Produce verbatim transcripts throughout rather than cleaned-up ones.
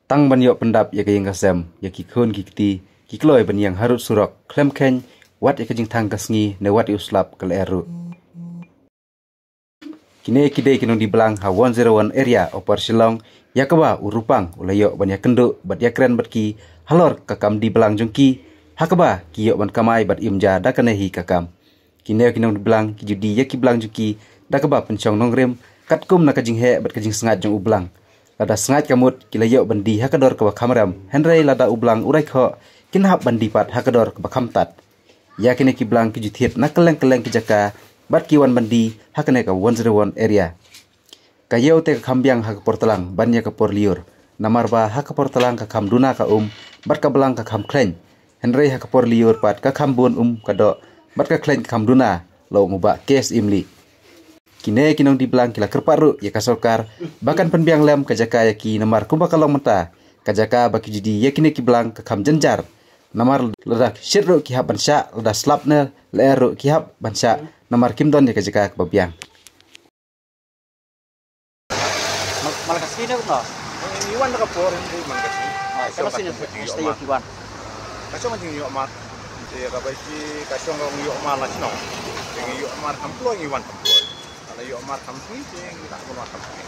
Tang ban ïoh pyndap ïa ka ïing ka sem, ïa ki khun ki kti, ki kloi ban ïeng harud surok, khlem kheiñ, wat ïa ka jingthang ka sngi, ne wat ïa u slap ka lyer ruh. Kine ki dei ki nongdie blang ha one zero one area, Upper Shillong, ïa kaba u Rupang u la ïoh ban ïakynduh bad ïakren bad ki halor ka kam die blang jong ki, ha kaba ki ïoh ban kamai bad im ja da kane hi ka kam. Kine ki nongdie blang ki ju die ïa ki blang jong ki da kaba pynshong nongrim, katkum na ka jingheh bad ka jingsngaid jong u blang. Lada sngaid ka mut ki la ïoh ban die ha ka dor kaba kham rem, hynrei lada u blang u rai khoh, kin hap ban die pat ha ka dor kaba kham tad. Ïa kine ki blang ki ju thied na kylleng kylleng ki jaka, bad ki wan ban die ha kane ka one zero one area. Ka ïew te ka kham biang ha ka por tlang ban ïa ka por lyiur. Namar ba ha ka por tlang ka kham duna ka um, bad ka blang ka kham khleiñ. Hynrei ha ka por lyiur pat ka kham bun um ka doh, bad ka khleiñ ka kham duna, la ong u Bah K S Imli. Kine ki nongdie blang ki la kyrpad ruh ïa ka sorkar ba kan pynbiang lem ka jaka ïa ki, namar kumba ka long mynta, ka jaka ba ki ju die ïa kine ki blang ka kham jynjar. Namar lada shit ruh ki hap ban shah, lada slap ne lyer ruh ki hap ban shah, namar kim don ïa ka jaka kaba biang. Mal-, mal ka sngi ne kumno? Eh, ngi wan da ka por, ngi man ka sngi. Ah, ka shong ka sngi, ka sngi, ka sngi ïoh mar. Ka shong ka sngi ïoh mar. Te ka bai ki, ka shong ka ïoh mar la shnong. Te ngi ïoh mar kham kloi, ngi wan kham kloi. Ka la ïoh mar kham sngi, te ngi la wan kham sngi.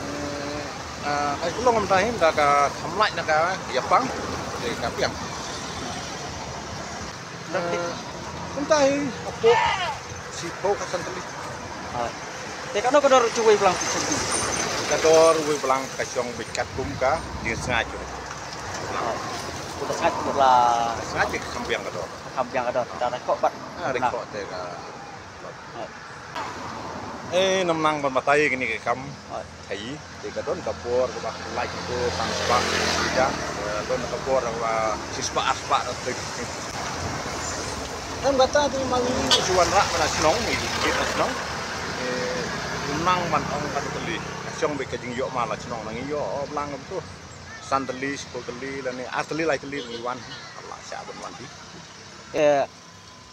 Eh, ah, ka long mynta hi, da ka kham lait na ka ïapang. Te ka biang. Mynta hi, hapoh shiphew ka san tylli. Te kano ka dor jong uwei u blang? Ka dor uwei u blang ka shong beit katkum ka jingsngaid jong u. Kumba sngaid kumba la. Sngaid beit ka kham biang ka dor. Kham biang ka dor. Da rai khoh pat. Ah, rai khoh te ka. Eh, namar ban batai kine ki kam. Ai, te ka don ka por kaba lait to tang spah, ka don ka por kaba shi spah ar spah te. Em kata te ma ngi shu wanrah na shnong, ngi kit na shnong. Eh, nang ban ong ka tylli. Ka shong beit ka jingïoh mar la shnong, nang ïoh blang to. San tylli, shiphew tylli lane ar tylli lai tylli ngi wan. Allah sha ban wan di. Eh,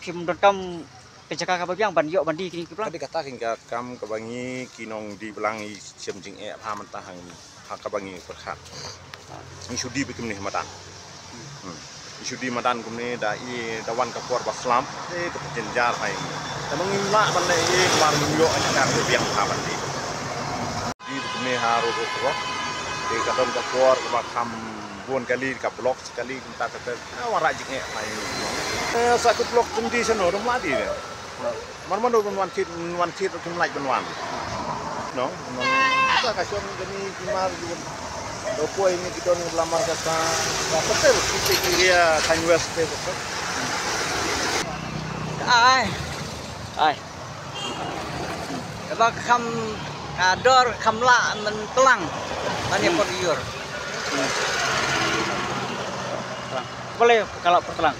kim donkam ka jaka kaba biang ban ïoh ban die kine ki blang. Ka dei kata ka kam kaba ngi ki nongdie blang ngi shem jingeh ha mynta hang ha kaba ngi pyrkhat. Ngi shu die beit kumne madan. Hmm. Ngi shu die madan kumne da i da wan ka por ba slap, eh, ka jynjar ha ngi. Te ngi lah ban leh i mar ngi ïoh ka jaka kaba biang ha ban die. Die beit kumne ha ro ro ro. Te ka don ka por kaba kham bun kali ka block kali kumta ka, ka, ah, wanrah jingeh lai. Eh, sa ka block kum die shano, rum la die ne. Mar mano ban wan thied, wan thied kim lait ban wan. No, no. Sa ka shong kani ki mar ju. Do poi ni ki don la mar ka sa, ka patel ki te ki ria Thaiñ West te ko. Ai. Ai. Ba kham, ka dor kham lah ban tlang ban ïa por lyiur. Balei ka lah por tlang?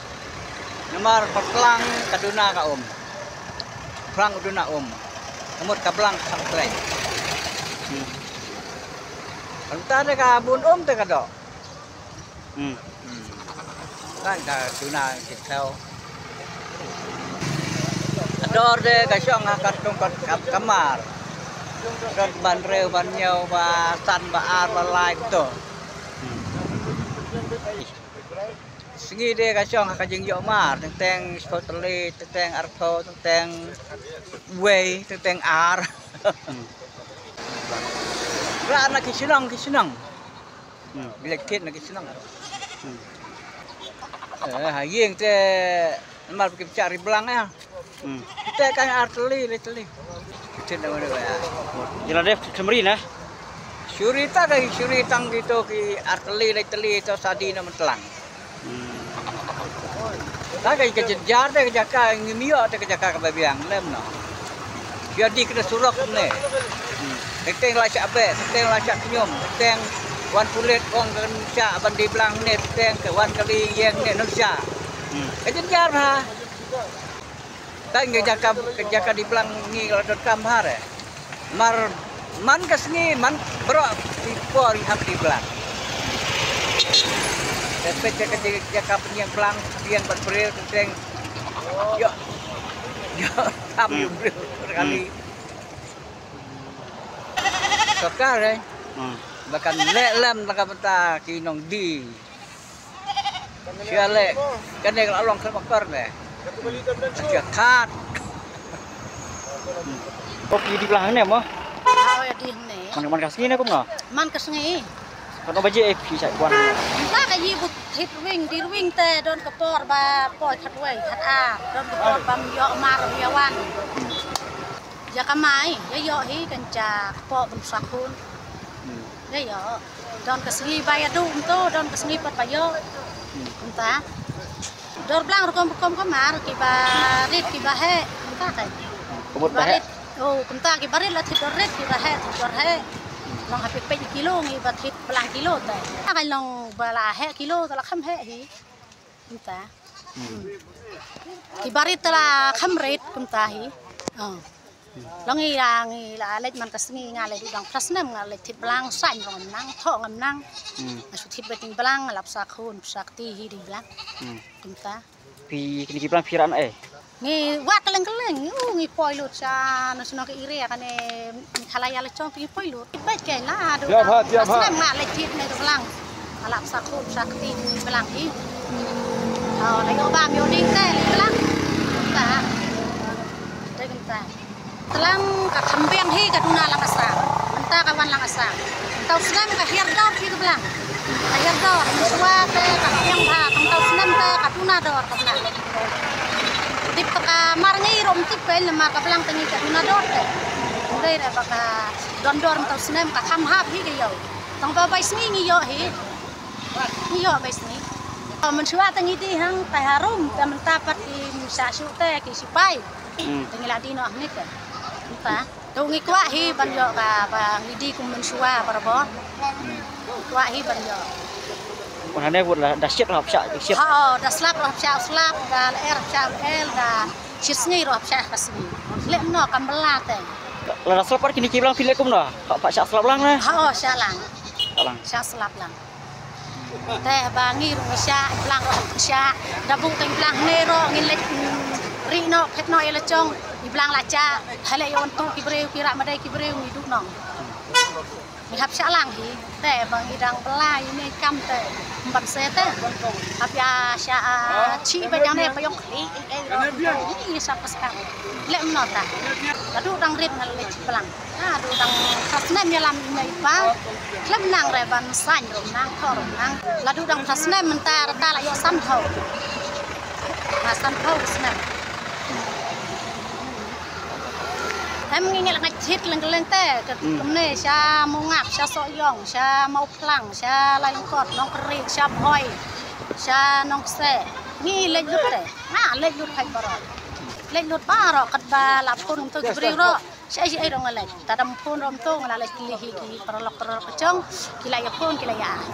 Namar por tlang ka duna ka um. Por tlang u duna um. Ka mut ka blang ka kham kloi. Mynta te ka bun um te ka doh. Hmm. Kan ka duna ki thaw. Ka dor de ka shong ha ka tong ka, ka, kamar. Don ban reu ban ñiew ba san ba ar ba lai to. Hmm. Sngi de ka shong ha ka jingïoh mar, teng teng shiphew tylli, teng teng arphew, teng teng wei, teng teng ar. Hmm. Ra na ki shnong ki shnong. Hmm. Leit thied na ki shnong. Hmm. Eh, ha ïing te namar ba kim shah ri blang eh. Hmm. Te ka ar tylli, lai tylli. Thied na mano eh. Ïa la dep khamri na. Shu ri ta ka shu ri tang kito ki ar tylli, lai tylli to sa die na mynta lang. Hmm. Ta ka, ka jynjar te ka jaka ngim ïoh te ka jaka kaba biang lem no. Ïa die kane surok ne. Hmm. Teng teng la shah beh, teng teng la shah kñiom, teng teng wan pulit ong kan shah ban die blang ne, teng teng ka wan kali ïeng ne, nang shah. Hmm. Ka jynjar ha. Tang ka jaka, ka jaka die blang ngi la donkam bha re. Mar man ka sngi man baroh ki por ngi hap die blang. Te peit ka jaka pynïeng blang, pynïeng bad briew, teng teng. Ïoh. Ïoh, tam ïoh briew kali. Hmm. Sorkar, eh. Hmm. Ba kan leh lem la ka bynta ki nongdie. Sha leh kane ka la long khlem akor ne. Sha khat. Ko phi die blang ne mo? Hooid, die ne. Man, man ka sngi ne kumno? Man ka sngi. Katno baje phi shah wan? Mynta ka yi bud thied rwing, die rwing te don ka por ba poi khatwei khatar, don ka por ba ym ïoh mar ïa wan. Ïa kamai ïa ïoh hi kan ja ka por ban sa khun. Ïa ïoh. Don ka sngi ba ïa duh mynta, don ka sngi pat ba ïoh. Mynta. Dor blang rukom rukom ka mar, kiba rit kiba heh, kumta ka. Kumta ba heh? Rit. Oh, kumta kiba rit la thied dor rit, kiba heh thied dor heh. Long ha phi peit kilo, ngi ba thied blang kilo te. Ka long ba la heh kilo te la kham heh hi. Kumta. Kiba rit te la kham rit kumta hi. Oh. Long ngi la, ngi la leit man ka sngi, nga leit dang phra snem nga leit thied blang, saiñ ruh ngam nang, thoh ngam nang. Nga shu thied beit blang, la pisa khun pisa kti hi die blang. Kumta. Phi kine ki blang phi rah na ei? Ngi wad kylleng kylleng, u ngi poi lut sha na shnong ka area kane Meghalaya la jong, phi ngi poi lut. Beit keiñ la du. Tiap ha, tiap ha. Snem nga leit thied ne blang. Nga la pisa khun pisa kti ne blang hi. Oh, la ïoh bam ïoh ding te ne blang. Kumta. Te kumta. Tlang ka kham biang hi ka duna lang asam. Mynta ka wan lang asam. Mynta u snem ka hiar dor hi ka blang. Ka hiar dor, mynshuwa te ka biang bha, mynta u snem te ka duna dor ka blang. Tip te ka mar ngi rum tip pyn namar ka blang te ngi ka duna dor te. Dei re ba ka don dor mynta u snem ka kham hap hi ka ïoh. Tang ba bai sngi ngi ïoh hi. Ngi ïoh bai sngi. Mynshuwa te ngi die hang tai harum te mynta pat ki sa shu te ki sipai. Te ngi la die noh hangne te. Mynta. To ngi kwah hi ban ïoh ka ba ngi die kum mynshuwa barabor. Kwah hi ban ïoh. Wan hangne wut la da shit hap shah shit. Ha, da slap hap shah slap, da lyer hap shah lyer, da shit sngi hap shah ka sngi. Leh no kam bela te. La da slap kini ki blang phi leh kumno? Hap shah slap lang ne? Ha, shah lang. Shah lang. Shah slap lang. Te ba ngi ruh ngi shah, i blang ruh shah. Da buh tang i blang ne ruh ngi leit, mm, ri noh, phet noh ïa la jong, i blang la shah. Hale ïa wan tu ki briew, ki rah madai ki briew ngi duh nong. Ngi hap shah lang hi. Te ba ngi dang bela ïa ne kam te. Mban se te. Hap ïa shah, ah, chi ba jang ne ba ïong khli, eh, eh, ruh. Ngi shah pas kam. Leh mno ta. Ka duh dang rit ngal leit blang. Ladu dang phra snem ïalam i mei i pa. Khlem nang re ban saiñ ruh nang, thoh ruh nang. Ladu dang phra snem mynta rta la ïoh san phew. Nga san phew snem. Em ngi ngeit la nga thied leng leng te, ka kumne sha Mawngap, sha Sohiong, sha Mawphlang, sha Laitkot, Nongkrieh, sha Bhoi, sha Nongkseh. Ngi leit lut te. Nga leit lut phai baroh. Leit lut baroh katba la phone to ki briew ruh. Sha ai sha ai ruh nga leit. Tadam phone ruh to nga la leit kylli hi ki paralok paralok ka jong. Ki la ïa phone ki la ïa ai.